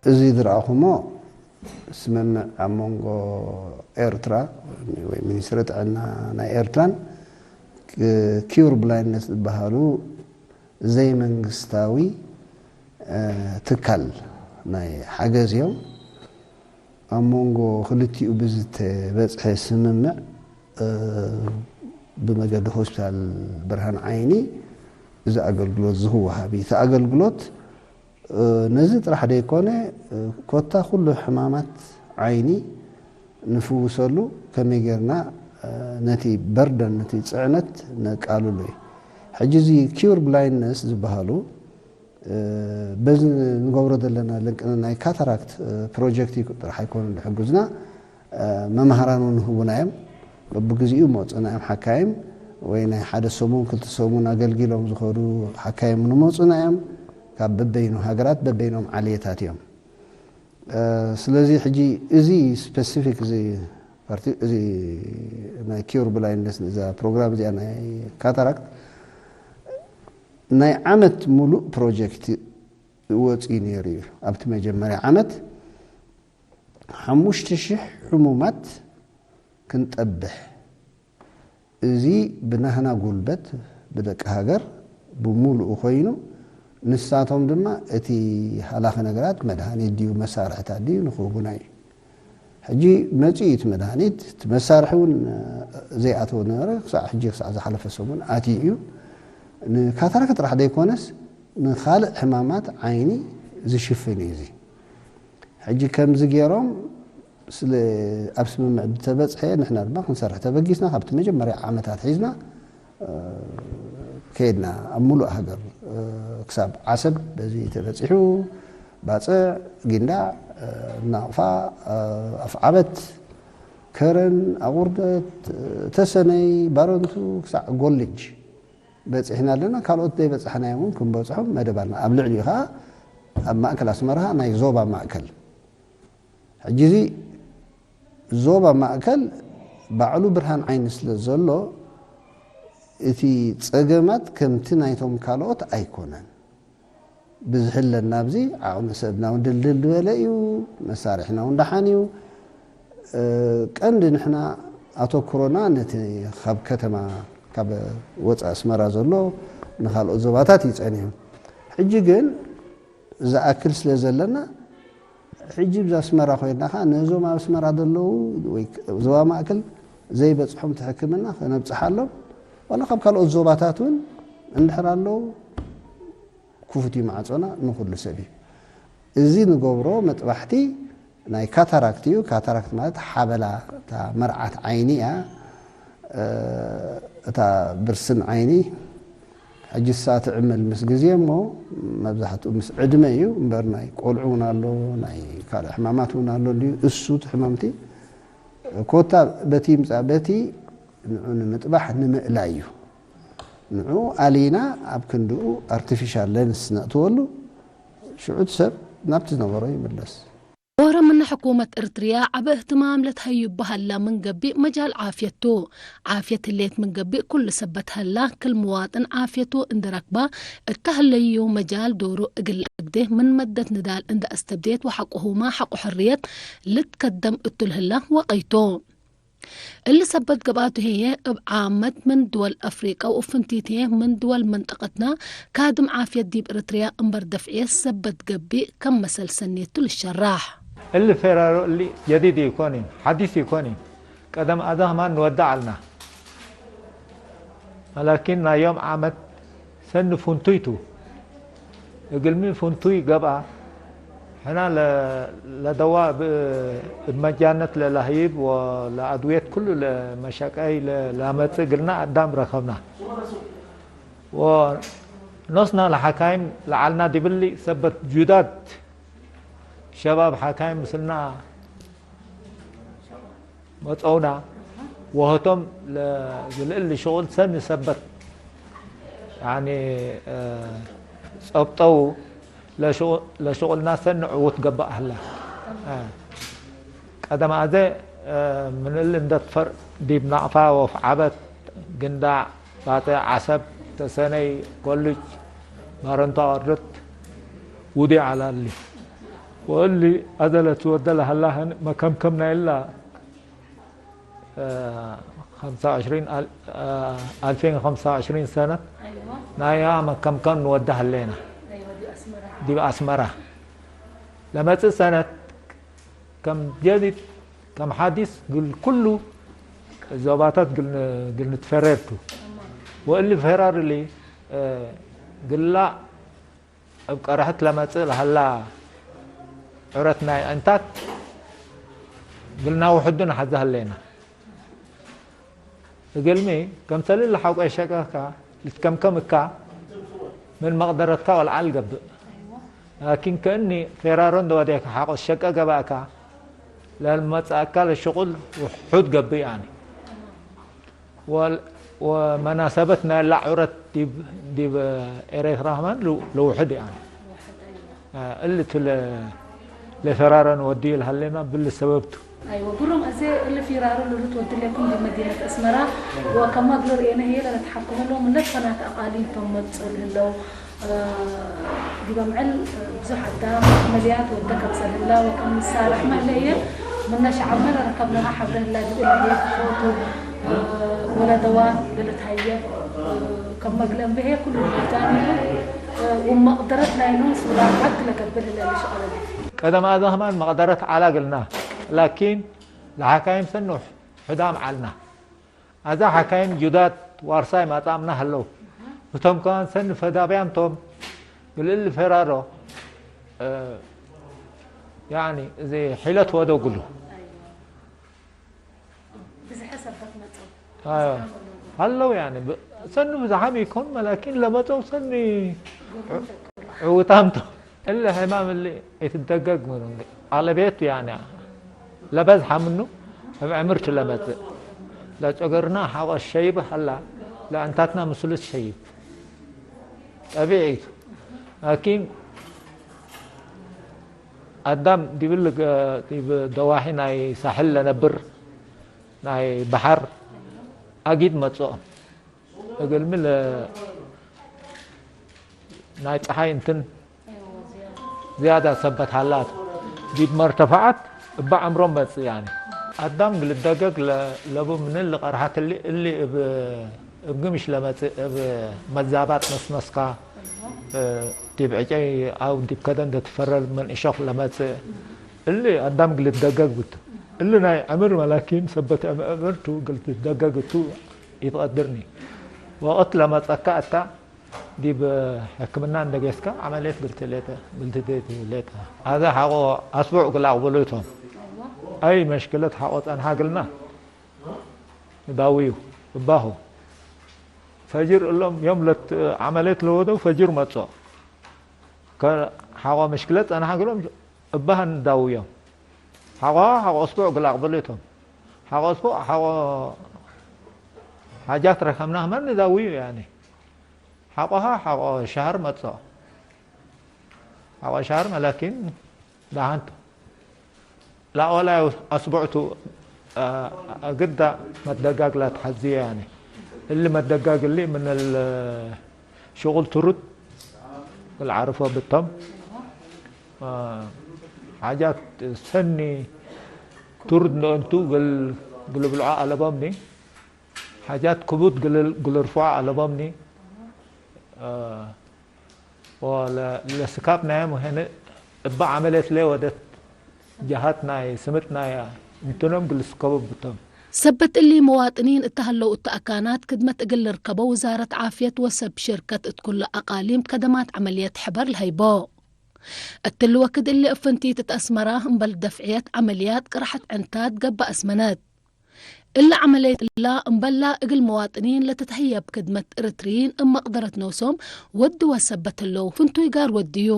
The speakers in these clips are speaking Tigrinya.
እዚ ዝረኣኹሞ ስምምዕ ኣብ መንጎ ኤርትራ ወይ ሚኒስትሪ ጥዕና ናይ ኤርትራን ኪዩር ብላይንድነስ ዝበሃሉ ዘይመንግስታዊ ትካል ናይ ሓገዝ እዮም። ኣብ መንጎ ክልቲኡ ብዝተበፅሐ ስምምዕ ብመገዲ ሆስፒታል ብርሃን ዓይኒ እዚ ኣገልግሎት ዝህወሃብ እዩ። እቲ ኣገልግሎት ነዚ ጥራሕ ደይኮነ፣ ኮታ ኩሉ ሕማማት ዓይኒ ንፍውሰሉ ከመይ ጌርና ነቲ በርደን፣ ነቲ ፅዕነት ነቃልሎ እዩ። ሕጂ እዚ ኪዩር ብላይንድነስ ዝበሃሉ በዚ ንገብሮ ዘለና ልንቅና ናይ ካታራክት ፕሮጀክት ጥራሕ ኣይኮኑን ዝሕግዙና፣ መማህራን እውን ህቡና እዮም። በብግዚኡ መፁና እዮም ሓካይም፣ ወይ ናይ ሓደ ሰሙን ክልተ ሰሙን ኣገልጊሎም ዝኸዱ ሓካይም ንመፁና እዮም። ካብ በበይኑ ሃገራት በበይኖም ዓሌታት እዮም። ስለዚ ሕጂ እዚ ስፔሲፊክ እዚ ፓርቲ እዚ ናይ ኪዩር ብላይንድነስ እዛ ፕሮግራም እዚኣ ናይ ካታራክት ናይ ዓመት ሙሉእ ፕሮጀክት ወፂኡ ነይሩ እዩ። ኣብቲ መጀመርያ ዓመት ሓሙሽተ ሽሕ ሕሙማት ክንጠብሕ፣ እዚ ብናህና ጉልበት ብደቂ ሃገር ብሙሉኡ ኮይኑ፣ ንሳቶም ድማ እቲ ሃላኺ ነገራት መድሃኒት ድዩ መሳርሕታት ድዩ ንክህቡና እዩ። ሕጂ መፂኡ እቲ መድሃኒት፣ እቲ መሳርሒ እውን ዘይኣተወ ነበረ። ክሳዕ ሕጂ ክሳዕ ዝሓለፈ ሰሙን ኣትዩ እዩ። ንካታራክ ጥራሕ ዘይኮነስ ንካልእ ሕማማት ዓይኒ ዝሽፍን እዩ። እዚ ሕጂ ከምዚ ገይሮም ስለ ኣብ ስምምዕ ዝተበፅሐ፣ ንሕና ድማ ክንሰርሕ ተበጊስና ካብቲ መጀመርያ ዓመታት ሒዝና ከይድና ኣብ ሙሉእ ሃገር ክሳብ ዓሰብ በዚ ተበፂሑ፣ ባፅዕ፣ ጊንዳዕ፣ ናቕፋ፣ ኣፍዓበት፣ ከረን፣ ኣቑርደት፣ ተሰነይ፣ ባረንቱ ክሳዕ ጎልጅ በፂሕና ኣለና። ካልኦት ዘይበፃሕናዮም እውን ክንበፅሖም መደብ ኣለና። ኣብ ልዕሊኡ ከዓ ኣብ ማእከል ኣስመራ ናይ ዞባ ማእከል፣ ሕጂ እዚ ዞባ ማእከል ባዕሉ ብርሃን ዓይኒ ስለ ዘሎ እቲ ፀገማት ከምቲ ናይቶም ካልኦት ኣይኮነን። ብዝሒ ኣለና ኣብዚ፣ ዓቕሚ ሰብና እውን ድልድል ዝበለ እዩ፣ መሳርሕና እውን ደሓን እዩ። ቀንዲ ንሕና ኣተኩሮና ነቲ ካብ ከተማ ካብ ወፃኢ ኣስመራ ዘሎ ንካልኦት ዞባታት እዩ ፀኒሑ። ሕጂ ግን ዝኣክል ስለ ዘለና ሕጂ ብዛ ኣስመራ ኮይንና ከዓ ነዞም ኣብ ኣስመራ ዘለዉ ወይ ዞባ ማእከል ዘይበፅሖም እቲ ሕክምና ከነብፅሓሎም ዋላ ካብ ካልኦት ዞባታት እውን እንድሕር ኣለዉ ክፉት እዩ ማዕፆና ንኩሉ ሰብ እዩ። እዚ ንገብሮ መጥባሕቲ ናይ ካታራክት እዩ። ካታራክት ማለት ሓበላ እታ መርዓት ዓይኒ እያ። እታ ብርስን ዓይኒ ሕጂ እሳ ትዕምል ምስ ግዜ እሞ መብዛሕትኡ ምስ ዕድመ እዩ እምበር ናይ ቆልዑ እውን ኣሎ፣ ናይ ካልእ ሕማማት እውን ኣሎ እንድዩ። እሱ እቲ ሕማምቲ ኮታ በቲ ይምፃእ በቲ ንዑ ንምጥባሕ ንምእላይ እዩ። ንዑ ኣሊና ኣብ ክንድኡ ኣርቲፊሻል ለንስ ነእትወሉ ሽዑ እቲ ሰብ ናብቲ ዝነበሮ ይምለስ። ኦሮምና ሕኩመት እርትርያ ዓበ እህትማም ለትሀዩ በሀላ ምን ገቢእ መጃል ዓፍየቱ። ዓፍየት ህሌት ምን ገቢእ ኩሉ ሰበት ሀላ ክል ምዋጥን ዓፍየቱ እንድረክባ እታ ህለዩ መጃል ዶሩ እግል እግዴ ምን መደት ንዳል እንዳ እስተብዴት ወሐቁ ሁማ ሐቁ ሕርየት ልትከደም እቱ ልህላ ወቀይቶ። እሊ ሰበት ገብኣቱ ህዬ እብ ዓመት ምን ድወል አፍሪቀ ወፍንቲት ህዬ ምን ድወል መንጠቀትና ካድም ዓፍየት ዲብ እርትርያ እምበር ደፍዕየት ሰበት ገብእ ከም መሰል ሰኔቱ ልሸራሕ። እሊ ፌራሮ እሊ ጀዲድ ኢኮኒ ሐዲስ ኢኮኒ ቀደም አዘ ከማን ንወድእ ዐልና። ላኪን ናይ ዮም ዓመት ሰኒ ፉንቱይ ቱ። እግልሚ ፉንቱይ ገብአ፣ ሕና ለደዋ እብ መጃነት ለላህይብ ወለአድውየት ኩሉ ለመሸቀይ ለአመጽእ እግልና አዳም ረከብና። ወኖስና ለሐካይም ለዐልና ዲብሊ ሰበት ጁዳድ ሸባብ ሐካይም ምስልና መጸውና ወህቶም ለግልእል ልሽቁል ሰኒ ሰበት ያኒ ጸብጠው ለሽቁልና ሰኒ ዕውት ገባእ ህላ። ቀደም ኣዘ ምን እል እንደ ትፈር ዲብ ናቕፋ ወፍ ዓበት ግንዳዕ ባጽዕ ዓሰብ ተሰነይ ኮልጅ ባረንቱ ኣወርድት ውዲ ዓላሊ ወእሊ ኣዘለት ወደላ ሃላህን መከምከምና ኢላ፣ እ፣ ኸምሳ ወዕሽሪን ኣል-፣ እ፣ ኣልፌን ኸምሳ ወዕሽሪን ሰነት ናያ መከምከም ንወዳ ሃለና ዲብ ኣስመራ። ለመጽእ ሰነት ከም ጀዲድ፣ ከም ሓዲስ ግል ኩሉ ዞባታት ግል ን-፣ ግል ንትፈረርቱ። ወእሊ ፈራር እሊ፣ እ፣ ግላ እብ ቀረሕት ለመጽእ ለሃላ ዑረት ናይ ዕንታት ግልና ውሕዱ ንሓዛ ሃለና። እግልሚ ከምሰል ለሓቆ የሸቀካ ልትከምከም እካ ምን መቅደረትካ ወልዓል ገብእ። ላኪን ከእኒ ፌራሮ እንደ ወዴካ ሓቆ ሸቀ ገባእካ ለልመጽአካ ለሽቁል ውሑድ ገብእ ያኒ። ወል-፣ ወመናሰበት ናይ ላዕ ዑረት ዲብ፣ ዲብ ኤረትራ ከማን ል-፣ ልውሕድ ያኒ። እ፣ እሊ ቱ ለ-፣ ለፈራረን ወዲ ይልሃለና ብል ሰበብቱ። ኣይወ፣ ግሩም፣ እዚ እሊ ፊራሮ ልሉ ትወድለኩም ዲብ መዲነት ኣስመራ፣ ወከማ ግሎ ርኤነ ህየ ለለትሓከመሎም ለፈናት ኣቃሊም ቶም መጽእ ልህለው፣ እ፣ ዲበ ምዕል ብዙሕ ኣዳም መለያት ወደ ከምሰል ህላ ወከም ንሳ ረሕመ ህለ ህየ፣ ምነ ሸዓብነ ለረከብነና ሓብረ ህላ ዲብ እሊ ህየ ክፎቱ፣ እ፣ ወለደዋ ለለትሃየ፣ እ፣ ከም መግለ እምበሄ ኩሉ ጃኒቡ፣ እ፣ ወመቅደረት ናይኑ ሱዳን ዓድ ለገብር ህለ ልሽቀለል። ቀደም ኣዛ ከማን መቅደረት ዓላ ግልና፣ ላኪን ለሓካይም ሰኑ ሕዳም ዓልና። ኣዛ ሓካይም ጁዳት ዋርሳይ ማጻምና ሃለው። እቶም ከማን ሰኒ ፈዳብያን ቶም ግልእል ፈራሮ፣ እ፣ ያኒ እዚ ሒለት ወደጉሉ። ብዝሐ ሰባት መጸው። ኣዮ። ሃለው ያኒ ብ-፣ ሰኒ ብዝሓም ይኮን መላኪን ለመጸው ሰኒ ዕውታም ቶም። እለ ሕማም እሊ ኣይትደገግ ምኑ። ኣለቤቱ ያኒ ለበዝሓ ምኑ እብ ዕምርት ለመጽእ። ለጨገርና ሓቆ ሸይብ ሃላ ለእንታትና ምስሉት ሸይብ። ጠቢዒ እዩ። ላኪን ኣዳም ዲብል ገ-፣ ዲብ ደዋሒ ናይ ሳሕል ለነብር ናይ በሓር ኣጊድ መጽኦ። እግልሚ ለ-፣ ናይ ጸሓይ እንትን ዝያዳ ሰበት ሃላት ዲብ መርተፈዓት እባ ዕምሮም መጽእ ያኒ። ኣዳም ግልደገግ ለ-፣ ለቡ ምንን ልቐርሓት እሊ፣ እሊ እብ፣ እብ ግምሽ ለመጽእ እብ መዛባጥ መስመስካ፣ እ፣ ዲብ ዕጨይ ኣው ዲብ ከደን ደትፈረር ምን እሾኽ ለመጽእ እሊ ኣዳም ግልደገግ ብቱ። እሊ ናይ ዕምር መላኪን ሰበት ዕምርቱ ግልትደገግ እቱ ይትቐድርኒ። ወቕት ለመጸካ እታ ዲብ ሕክምና እንደ ጌስካ ዓመልየት ግልትሌተ፣ ግልትሌተ። ኣዛ ሓቆ ኣስቡዕ ግላ ኣቕበሎይቶም። ኣይ መሽክለት ሓቆ ጸንሓ ግልና ዳውዩ እባሁ። ፈጅር እሎም ዮም ለት ዓመልየት ለወደው ፈጅር መጾ። ከ-፣ ሓቆ መሽክለት ጸንሓ ግሎም እባህን ዳውዮም። ሓቆ፣ ሓቆ ኣስቡዕ ግላ ኣቕበሎይቶም። ሓቆ ኣስቡዕ፣ ሓቆ ሓጃት ረከምና ከማን ንዳውዩ ያኒ። ሓቆኻ ሓቆ ሸሃር መጽኦ። ሓቆ ሸሃር መላኪን ደሓንቱ። ላኦላይ ኣስቡዕቱ፣ አ፣ ግዳ መደጋግ ላትሓዝዮ ያኒ። እሊ መደጋግ እሊ ምን ል-፣ ሽቁል ትሩድ ግል ዓርፎ ብቶም። አ፣ ሓጃት ሰኒ ትሩድ ንእንቱ ግል፣ ግል ብልዖ ኣለቦምኒ። ሓጃት ክቡድ ግልል-፣ ግልርፎ ኣለቦምኒ። እ፣ ወለ-፣ ለስካብ ናዮም ሄነ እባ ዓመልየት ለወደት ጀሃት ናይ ስምጥ ናይ እንትኖም ግልስከቡ ብቶም። ሰበት እሊ መዋጥኒን እተሃለው እተ ኣካናት ክድመት እግል ልርከበው ውዛረት ዓፍየት ወሰብ ሽርከት እት ኩሉ ኣቃሊም ከደማት ዓመልየት ሕበር ለሀይቦ። እትሊ ወክድ እሊ እፍንቲት እት ኣስመራ እምበል ደፍዕየት ዓመልያት ቅራሐት ዕንታት ገብእ ኣስመነት። እለ ዐመለየት እላ እምበላ እግል መዋጥኒን ለትትሀየብ ክድመት እርትርይን እብ መቅደረት ነውሶም ወዲ ወሰበት ህለው ፍንቱይ ጋር ወድዩ።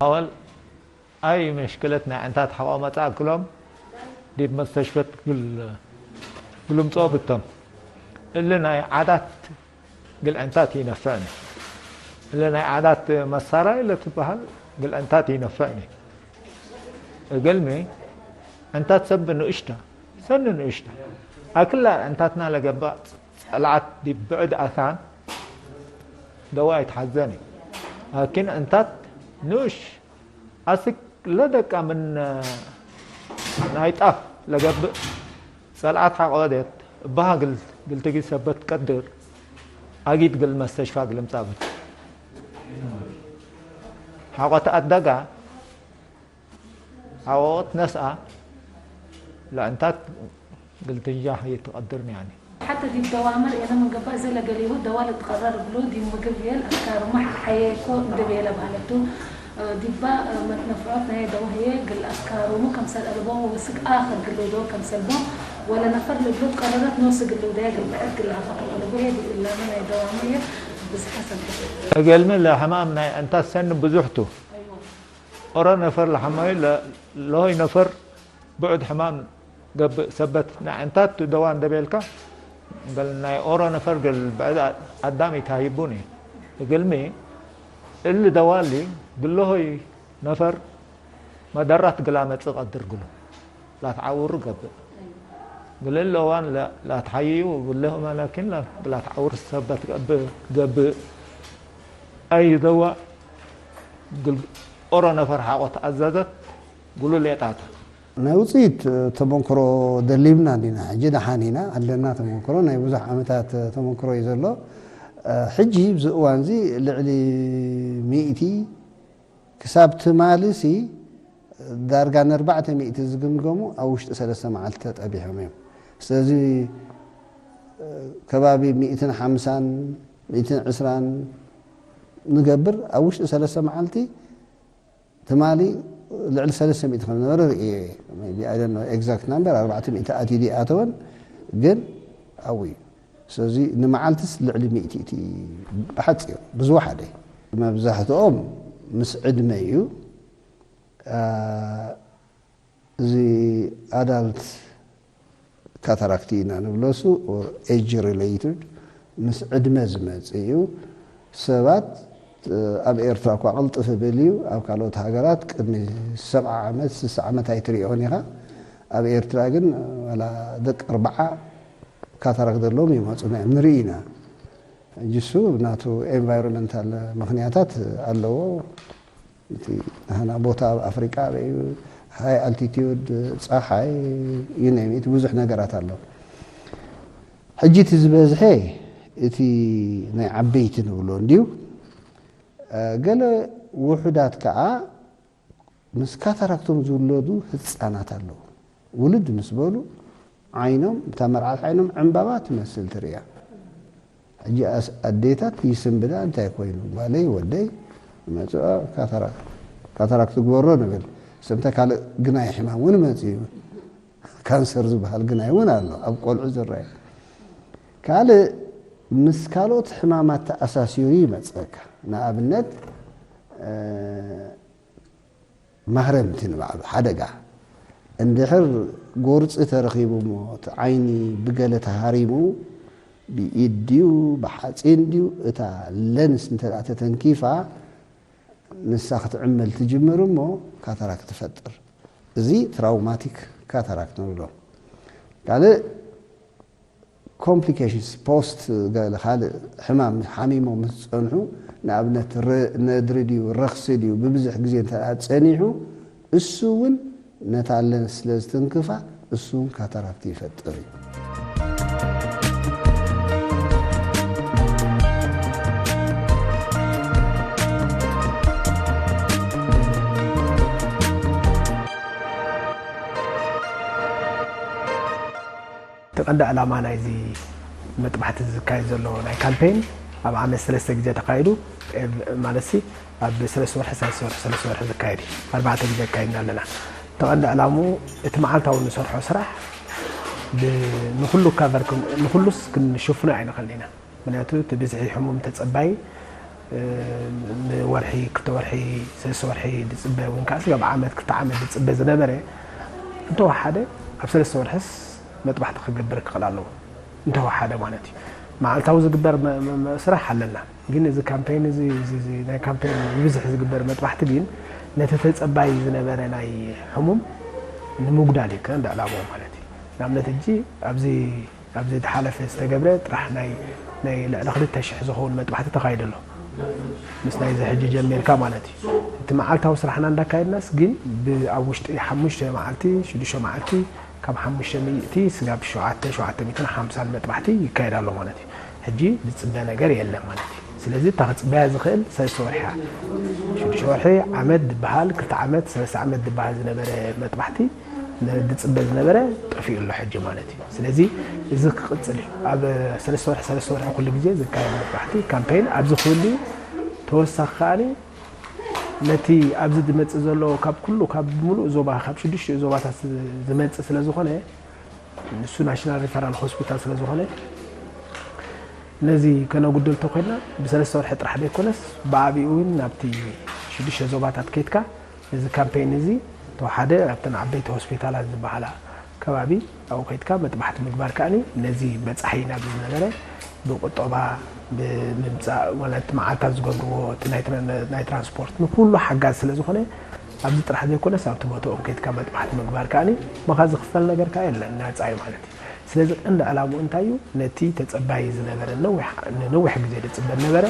ኣወል ኣይ መሽክለት ናይ ዕንታት ሐቆ መጽእ ክሎም ዲብ መስተሽፈት ግል-፣ ግልምጽኦ ብቶም። እሊ ናይ ዓዳት ግል ዕንታት ይነፍዕኒ። እለ ናይ ዓዳት መሳራይ ለትበሃል ግል ዕንታት ይነፍዕኒ። እገልሚ ዕንታት ሰብ ንእሽታ፣ ሰኒ ንእሽታ። ኣክላ ዕንታትና ለገባእ ጸልዓት ዲብ ብዕድ ኣካን ደዋ ኣይትሓዘኒ። ኣኪን ዕንታት ንእሽ ኣስክ ለደቃ ምን ናይ ጣፍ ለገብእ ጸልዓት ሓቆ ደት እባሃ ግል ግልትጊ ሰበት ቀድር አጊድ ግል መስተሽፋ ግልምጻበት ሓቆት አደጋ ሓቆት ነስአ ለእንታት ግልትጃ ይትቀድርን ያኒ። حتى ዲብ ደዋመር ኤነ ምን ገባእ ዘለ ገሌሁ ደዋ ልትቀረር እግሉ ዲብ ምግብ የል አፍካሩመ ሐየኮ እንዴ ቤለ በህለቱ። ዲባ መትነፍዖት ናየ ደዋ ህዬ ግል አፍካሩሙ ከምሰል አልቦም ወብስክ አክር ግልውደው ከምሰልቦም ወለ ነፈር ልብሉት ቀረረት ኖስ ግልውደየ ግል ብዕድ ግል ሀፈ ከቀልቡ ህዬ ዲብ እላመ ናይ ደዋመ ህዬ ብዝሐ ሰበት። እገልሚ ለሕማም ናይ ዕንታት ሰኒ ብዙሕ ቱ። ኦሮ ነፈር ለሐማዩ ለሆይ ነፈር ብዑድ ሕማም ገብእ ሰበት ናይ ዕንታት ደዋ እንደ ቤልካ ገል ናይ ኦሮ ነፈር ገል ብዕድ አዳም ይታሂቡኒ እግልሚ እሊ ደዋ እሊ ግለሆይ ነፈር መደራት ግላ መጽእ ቀድር ግሉ ላትዓውሩ ገብእ ግልል እዋን ላትሓይዩ ግልህ መለኪን ላትዓውር ሰበት ገብእ አይ ደዋ ኦሮ ነፈር ሓቆት አዘዘት ግሉ ሌጣታ። ናይ ውፅኢት ተመክሮ ደሊብና እንዲና ሕጂ ደሓን ኢና ኣለና ተመክሮ ናይ ብዙሕ ዓመታት ተመክሮ እዩ ዘሎ ሕጂ ብዚ እዋን እዚ ልዕሊ ሚእቲ ክሳብ ትማሊ ሲ ዳርጋ ንኣርባዕተ ሚእቲ ዝግምገሙ ኣብ ውሽጢ ሰለስተ መዓልቲ ተጠቢሖም እዮም ስለዚ ከባቢ ሚእትን ሓምሳን ሚእትን ዕስራን ንገብር ኣብ ውሽጢ ሰለስተ መዓልቲ ትማሊ ልዕሊ ሰለስተ ሚእቲ ከም ዝነበረ ርእየ maybe I don't know exact number ኣርባዕተ ሚእቲ ኣትዩ ድዩ ኣተወን ግን ኣብኡ እዩ ስለዚ ንመዓልትስ ልዕሊ ሚእቲ እቲ ብሓፂሩ ብዝወሓደ መብዛሕትኦም ምስ ዕድመ እዩ እዚ adult cataract ኢና ንብሎ እሱ age related ምስ ዕድመ ዝመጽእ እዩ ሰባት ኣብ ኤርትራ እኳ ቅልጥፍ ብል እዩ ኣብ ካልኦት ሃገራት ቅድሚ ሰብዓ ዓመት ስሳ ዓመት ኣይትሪኦን ኢኻ ኣብ ኤርትራ ግን ዋላ ደቂ ኣርባዓ ካታራክ ዘለዎም ይመፁና እዮም ንርኢ ኢና ሕጂ እሱ ናቱ environmental ምክንያታት ኣለዎ እቲ ናህና ቦታ ኣብ ኣፍሪቃ ኣበይ እዩ high altitude ፀሓይ you name it ብዙሕ ነገራት ኣሎ ሕጂ እቲ ዝበዝሐ እቲ ናይ ዓበይቲ ንብሎ እንድዩ ገለ ውሑዳት ከዓ ምስ ካታራክቶም ዝውለዱ ህፃናት ኣለዉ ውልድ ምስ በሉ ዓይኖም እታ መርዓት ዓይኖም ዕምባባ ትመስል ትርእያ ሕጂ ኣዴታት ይስንብዳ እንታይ ኮይኑ ጓለይ ወደይ መፅኦ ካታራክት ግበሮ ንብል ሰምተ ካልእ ግናይ ሕማም እውን መፅኡ ካንሰር ዝበሃል ግናይ እውን ኣሎ ኣብ ቆልዑ ዝረአ ካልእ ምስ ካልኦት ሕማማት ተኣሳሲሩ ይመፀካ ንኣብነት ማህረምቲ ንባዕሉ ሓደጋ እንድሕር ጎርፂ ተረኺቡ እሞ እቲ ዓይኒ ብገለ ተሃሪሙ ብኢድ ድዩ ብሓፂን ድዩ እታ ለንስ እንተ ተተንኪፋ ንሳ ክትዕመል ትጅምር እሞ ካታራክ ትፈጥር እዚ ትራውማቲክ ካታራክ ንብሎ ካልእ complications post ገለ ካልእ ሕማም ሓሚሞም ምስ ጸንሑ ንኣብነት ነድሪ ድዩ ረኽሲ ድዩ ብብዝሕ ግዜ እንተ ጸኒሑ እሱ እውን ነታ ለንስ ስለ ዝትንክፋ እሱ እውን ካታራክት ይፈጥር እዩ። እቲ ቀንዲ ዕላማ ናይዚ መጥባሕቲ ዝካየድ ዘሎ ናይ ካምፔን ኣብ ዓመት ሰለስተ ግዜ ተካይዱ ማለት ሲ ኣብ ሰለስተ ወርሒ ሰለስተ ወርሒ ሰለስተ ወርሒ ዝካየድ እዩ ኣርባዕተ ግዜ ኣካይድና ኣለና እቲ ቀንዲ ዕላምኡ እቲ መዓልታዊ ንሰርሖ ስራሕ ንኩሉ ካቨር ንኩሉስ ክንሽፍኖ ኣይንኽእል ኢና ምክንያቱ እቲ ብዝሒ ሕሙም ተፀባይ ንወርሒ ክልተ ወርሒ ሰለስተ ወርሒ ዝፅበ እውን ከዓ ስጋብ ዓመት ክልተ ዓመት ዝፅበ ዝነበረ እንተወሓደ ኣብ ሰለስተ ወርሕስ መጥባሕቲ ክገብር ክኽእል ኣለዎ እንተወሓደ ማለት እዩ መዓልታዊ ዝግበር ስራሕ ኣለና ግን እዚ ካምፔን እዚ ናይ ካምፔን ብብዝሒ ዝግበር መጥባሕቲ ግን ነቲ ተፀባይ ዝነበረ ናይ ሕሙም ንምጉዳል እዩ ከንዲ ዕላምኡ ማለት እዩ ንኣብነት ሕጂ ኣብዚ ኣብዚ ዝሓለፈ ዝተገብረ ጥራሕ ናይ ናይ ልዕሊ ክልተ ሽሕ ዝኸውን መጥባሕቲ ተኻይዱ ኣሎ ምስ ናይዚ ሕጂ ጀሚርካ ማለት እዩ እቲ እቲ መዓልታዊ ስራሕና እንዳካየድናስ ግን ብ-፣ ኣብ ውሽጢ ሓሙሽተ መዓልቲ፣ ሽዱሽተ መዓልቲ ካብ ሓሙሽተ ሚእቲ ስጋብ ሸውዓተ፣ ሸውዓተ ሚእትን ሓምሳን መጥባሕቲ ይካየድ ኣሎ ማለት እዩ። ሕጂ ዝጽበ ነገር የለን ማለት እዩ። ስለዚ እታ ክጽበያ ዝኽእል ሰለስተ ወርሒ እያ። ሽዱሽተ ወርሒ፣ ዓመት ዝበሃል፣ ክልተ ዓመት፣ ሰለስተ ዓመት ዝበሃል ዝነበረ መጥባሕቲ ን-፣ ዝጽበ ዝነበረ ጠፊኡ ኣሎ ሕጂ ማለት እዩ። ስለዚ እዚ ክቕጽል እዩ። ኣብ ሰለስተ ወርሒ፣ ሰለስተ ወርሒ ኩሉ ግዜ ዝካየድ መጥባሕቲ ካምፔን ኣብዚ ክህሉ ተወሳኺ ከኣኒ ነቲ ኣብዚ ዝመጽእ ዘሎ ካብ ኩሉ፣ ካብ ምሉእ ዞባ፣ ካብ ሽዱሽተ ዞባታት ዝመጽእ ስለ ዝኾነ፣ ንሱ ናሽናል ሪፈራል ሆስፒታል ስለ ዝኾነ፣ ነዚ ከነጉድል ተኮይና ብሰለስተ ወርሒ ጥራሕ ዘይኮነስ ብዓቢኡ እውን ናብቲ ሽዱሽተ ዞባታት ከይድካ ነዚ ካምፔን እዚ ተወሓደ ኣብተን ዓበይቲ ሆስፒታላት ዝበሃላ ከባቢ ኣብኡ ከይድካ መጥባሕቲ ምግባር ከኣኒ ነዚ በጻሒ ናብ ዝነበረ ብቁጠባ ብምምጻእ ማለት መዓልታት ዝገብርዎ እቲ ናይ ትራ-፣ ናይ ትራንስፖርት ንኩሉ ሓጋዝ ስለ ዝኾነ ኣብዚ ጥራሕ ዘይኮነስ ኣብቲ ቦታኦም ከይድካ መጥባሕቲ ምግባር ከኣኒ ብኻ ዝኽፈል ነገር ከኣ የለን፣ ናጻ እዩ ማለት እዩ። ስለዚ ቀንዲ ዕላምኡ እንታይ እዩ? ነቲ ተጸባዪ ዝነበረ ነዊሕ፣ ንነዊሕ ግዜ ዝጽበ ነበረ፣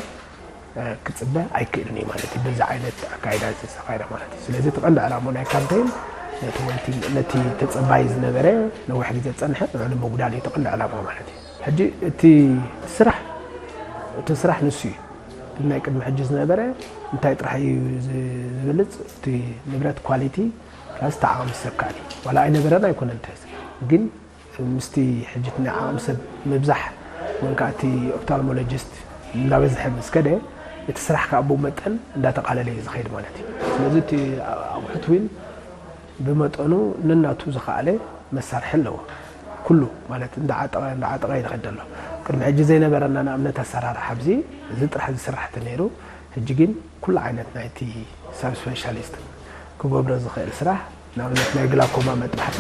እ፣ ክጽበ ኣይክእልን እዩ ማለት እዩ። በዚ ዓይነት ኣካይዳ ዝተኻየደ ማለት እዩ። ስለዚ እቲ ቀንዲ ዕላምኡ ናይ ካምፔን ነቲ ወይቲንግ፣ ነቲ ተጸባዪ ዝነበረ ነዊሕ ግዜ ዝጸንሐ ንዑ ንምጉዳል እዩ እቲ ቀንዲ ዕላማ ማለት እዩ። ሕጂ እቲ ስራሕ፣ እቲ ስራሕ ንሱ እዩ። ናይ ቅድሚ ሕጂ ዝነበረ እንታይ ጥራሕ እዩ ዝ-፣ ዝብልጽ? እቲ ንብረት ኳሊቲ ፕላስ እቲ ዓቕሚ ሰብ ከኣኒ ዋላ ኣይነበረን ኣይኮነን ተስ-፣ ግን ምስቲ ሕጂ እቲ ናይ ዓቕሚ ሰብ ምብዛሕ ወይ ከዓ እቲ ኦፕታልሞሎጂስት እንዳበዝሐ ምስ ከደ እቲ ስራሕ ከዓ ብኡ መጠን እንዳተቃለለ እዩ ዝኸይድ ማለት እዩ። ስለዚ እቲ ኣቑሑት እውን ብመጠኑ ነናቱ ዝኸኣለ መሳርሒ ኣለዎ። ኩሉ ማለት እንዳዓጠቐ እንዳዓጠቐ ይኸይድ ኣሎ። ቅድሚ ሕጂ ዘይነበረና ንኣብነት ኣሰራርሓ ኣብዚ እዚ ጥራሕ ዝስራሕ ተነይሩ፣ ሕጂ ግን ኩሉ ዓይነት ናይቲ ሰብ ስፔሻሊስት ክገብሮ ዝኽእል ስራሕ ንኣብነት ናይ ግላኮማ መጥባሕቲ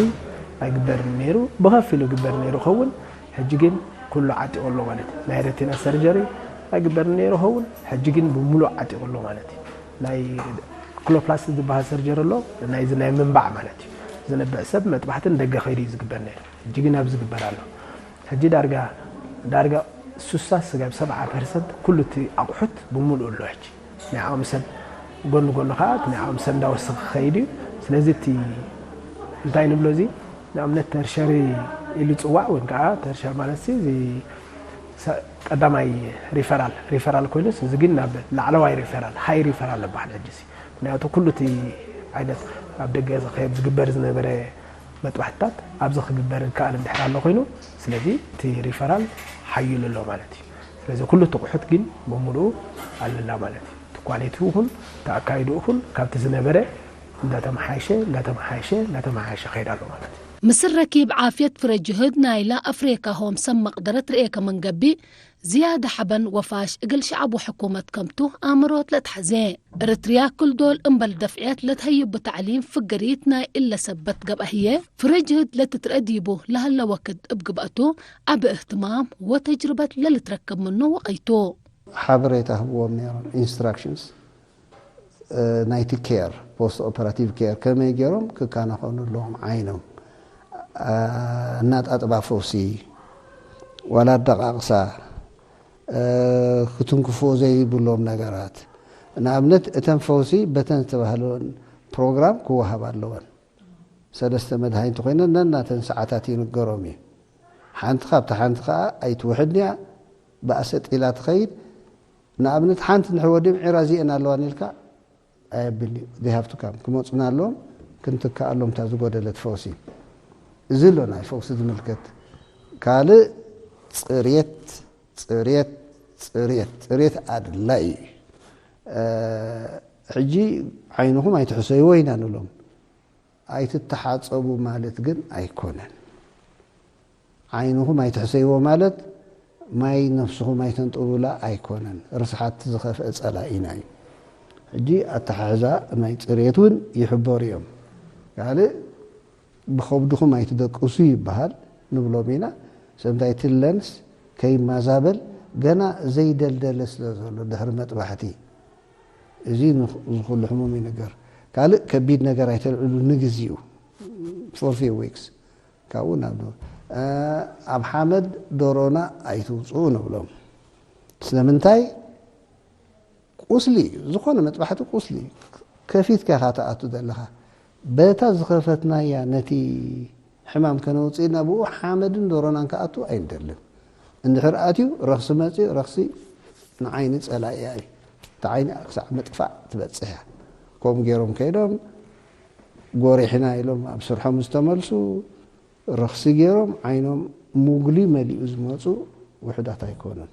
ኣይግበርን ነይሩ፣ ብኸፊሉ ይግበር ነይሩ ኸውን፣ ሕጂ ግን ኩሉ ዓጢቑ ኣሎ ማለት እዩ። ናይ ረቲና ሰርጀሪ ኣይግበርን ነይሩ ኸውን፣ ሕጂ ግን ብምሉእ ዓጢቑ ኣሎ ማለት እዩ። ናይ ክሎፕላስቲ ዝበሃል ሰርጀሪ ኣሎ፣ ናይዚ ናይ ምንባዕ ማለት እዩ። ዝንብዕ ሰብ መጥባሕቲ ንደገ ከይዱ እዩ ዝግበር ነይሩ። ሕጂ ግን ኣብዚ ይግበር ኣሎ። ሕጂ ዳርጋ፣ ዳርጋ ሱሳ ስጋብ ሰብዓ ፐርሰንት ኩሉ እቲ ኣቑሑት ብምሉእ ኣሎ። ሕጂ ናይ ዓቕሚ ሰብ ጎኒ ጎኒ ከዓ እቲ ናይ ዓቕሚ ሰብ እንዳወሰኸ ክኸይድ እዩ። ስለዚ እቲ እንታይ ንብሎ እዚ ንኣብነት ተርሸሪ ኢሉ ይፅዋዕ፣ ወይ ከዓ ተርሸሪ ማለት እዚ ሰ-፣ ቀዳማይ ሪፈራል፣ ሪፈራል ኮይኑስ እዚ ግን ናብ ላዕለዋይ ሪፈራል፣ ሃይ ሪፈራል ይበሃል ሕጂ እዚ። ምክንያቱ ኩሉ እቲ ዓይነት ኣብ ደገ ዝኸየድ ዝግበር ዝነበረ መጥባሕትታት ኣብዚ ክግበር ከኣል እንድሕር ኣሎ ኮይኑ፣ ስለዚ እቲ ሪፈራል ሓይሉ ኣሎ ማለት እዩ። ስለዚ ኩሉ እቲ ኣቑሑት ግን ብምሉኡ ኣለላ ማለት እዩ። እቲ ኳሊቲ ይኹን እቲ ኣካይዱ ይኹን ካብቲ ዝነበረ እንዳተመሓየሸ፣ እንዳተመሓየሸ፣ እንዳተመሓየሸ ከይድ ኣሎ ማለት እዩ። ምስል ረኪብ ዓፍየት ፍረ ጅህድ ናይላ ኣፍሬካ ሆም ሰብ መቕደረት ርእየ ከመንገቢ ዝያዳ ሓበን ወፋሽ እግል ሸዓብ ወሕኩመት ከምቱ ኣምሮት ለትሐዜ። እርትርያ ክል ዶል እምበል ደፍዕየት ለትሀይቡ ተዕሊም ፍግሪት ናይ እለ ሰበት ገብአህየ ፍረ ጅህድ ለትትረአ ዲቡ ለሀለ ወክድ እብ ግብአቱ ዓቢ እህትማም ወተጅርበት ለልትረከብ ምኑ ወቀይቱ። ሓበሬታ ህብዎም ነይሮም ኢንስትራክሽንስ ናይቲ ኬር ፖስት ኦፐራቲቭ ኬር ከመይ ገይሮም ክከናኸኑ ኣለዎም ዓይኖም እናጣጥባ ፈውሲ ዋላ ኣደቃቕሳ ክትንክፎ ዘይብሎም ነገራት ንኣብነት እተን ፈውሲ በተን ዝተባህለወን ፕሮግራም ክወሃብ ኣለወን ሰለስተ መድሃይ እንተኮይነን ነናተን ሰዓታት ይንገሮም እዩ ሓንቲ ካብታ ሓንቲ ከዓ ኣይትውሕድን እያ ብኣሰጢላ ትኸይድ ንኣብነት ሓንቲ ንሕወዲም ዒራ እዚአን ኣለዋን ኢልካ ኣየብል እዩ they have to come ክመፁና ኣለዎም ክንትከኣሎም እታ ዝጎደለት ፈውሲ እዚ ኣሎ ናይ ፈውሲ ዝምልከት ካልእ ፅርየት ፅርየት ፅርየት ፅርየት ኣድላይ እዩ ሕጂ ዓይንኹም ኣይትሕሰይዎ ኢና ንብሎም ኣይትተሓፀቡ ማለት ግን ኣይኮነን ዓይንኹም ኣይትሕሰይዎ ማለት ማይ ነፍስኹም ኣይተንጥቡላ ኣይኮነን ርስሓት ዝኸፍአ ፀላኢና እዩ ሕጂ ኣተሓሕዛ ናይ ፅሬት እውን ይሕበሩ እዮም ካልእ ብኸብድኹም ኣይትደቅሱ ይበሃል ንብሎም ኢና ሰምታይ ትለንስ ከይማዛበል ገና ዘይደልደለ ስለ ዘሎ ድሕሪ መጥባሕቲ እዚ ዝኹሉ ሕሙም ይንገር ካልእ ከቢድ ነገር ኣይተልዕሉ ንግዚኡ for few weeks ካብኡ ናብ ኣብ ሓመድ ዶሮና ኣይትውፅኡ ንብሎም ስለምንታይ ቁስሊ እዩ ዝኾነ መጥባሕቲ ቁስሊ እዩ ከፊትካ ኢኻ ትኣቱ ዘለኻ። በታ ዝኸፈትናያ ነቲ ሕማም ከነውፅእና ብኡ ሓመድን ዶሮናን ክኣቱ ኣይንደልን። እንድሕር ኣትዩ ረኽሲ መፅዩ፣ ረኽሲ ንዓይኒ ፀላኢያ እዩ። እቲ ዓይኒ ክሳዕ ምጥፋእ ትበፅሕ እያ። ከምኡ ገይሮም ከይዶም ጎሪሕና ኢሎም ኣብ ስርሖም ዝተመልሱ፣ ረኽሲ ገይሮም ዓይኖም ሙጉሊ መሊኡ ዝመፁ ውሑዳት ኣይኮኑን።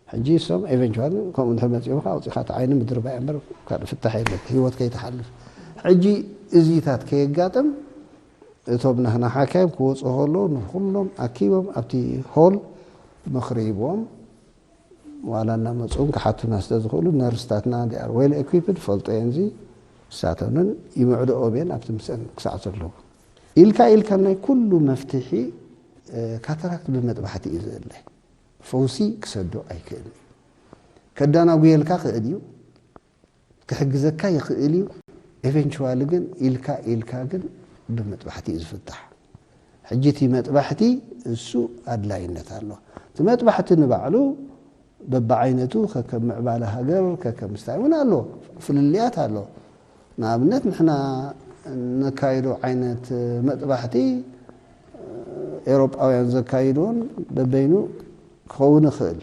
ሕጂ እሶም ኤቨንቹዋሊ ከምኡ እንድሕር መፂኦምካ ኣውፂኻ እቲ ዓይኒ ምድርባይ እምበር ካልእ ፍታሕ የለን፣ ህይወት ከይትሓልፍ። ሕጂ እዚታት ከየጋጥም እቶም ናህና ሓካይም ክወፁ ከለዉ ንኩሎም ኣኪቦም ኣብቲ ሆል ምኽሪ ሂብዎም። ዋላ እናመፁ እውን ክሓቱና ስለ ዝኽእሉ ነርስታትና they are well equipped ፈልጦ እየን። እዚ ንሳተንን ይምዕድኦም እየን ኣብቲ ምስአን ክሳዕ ዘለዉ ኢልካ ኢልካ ናይ ኩሉ መፍትሒ ካታራክት ብመጥባሕቲ እዩ ዘለ። ፈውሲ ክሰዶ ኣይክእልን። ከዳናጉየልካ ክእል እዩ፣ ክሕግዘካ ይኽእል እዩ። ኤቨንቹዋሊ ግን ኢልካ ኢልካ ግን ብመጥባሕቲ እዩ ዝፍታሕ። ሕጂ እቲ መጥባሕቲ እሱ ኣድላይነት ኣሎ። እቲ መጥባሕቲ ንባዕሉ በብዓይነቱ ከከም ምዕባለ ሃገር ከከም ስታይ እውን ኣሎ፣ ፍልልያት ኣሎ። ንኣብነት ንሕና ነካይዶ ዓይነት መጥባሕቲ ኤውሮጳውያን ዘካይድዎን በበይኑ ክኸውን ይኽእል።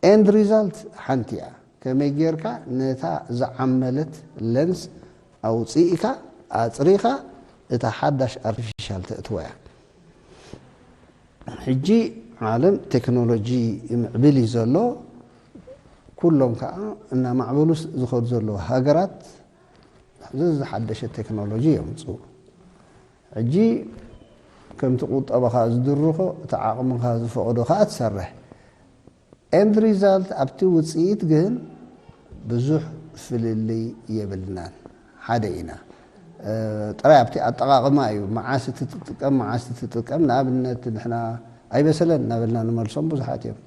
ኤንድ ሪዛልት ሓንቲ እያ። ከመይ ጌርካ ነታ ዝዓመለት ለንስ ኣውፅእካ ኣፅሪኻ እታ ሓዳሽ ኣርቲፊሻል ተእትዋ እያ። ሕጂ ዓለም ቴክኖሎጂ ይምዕብል እዩ ዘሎ። ኩሎም ከዓ እናማዕበሉ ዝኸዱ ዘለዉ ሃገራት ዝሓደሸ ቴክኖሎጂ የምፅኡ። ሕጂ ከምቲ ቁጠባኻ ዝድርኾ እቲ ዓቕምኻ ዝፈቕዶ ከዓ ትሰርሕ። ኤንድ ሪዛልት ኣብቲ ውፅኢት ግን ብዙሕ ፍልልይ የብልናን። ሓደ ኢና። ጥራይ ኣብቲ ኣጠቓቕማ እዩ። መዓስ እቲ ትጥቀም፣ መዓስ እቲ ትጥቀም። ንኣብነት ንሕና ኣይበሰለን እናበልና ንመልሶም ብዙሓት እዮም።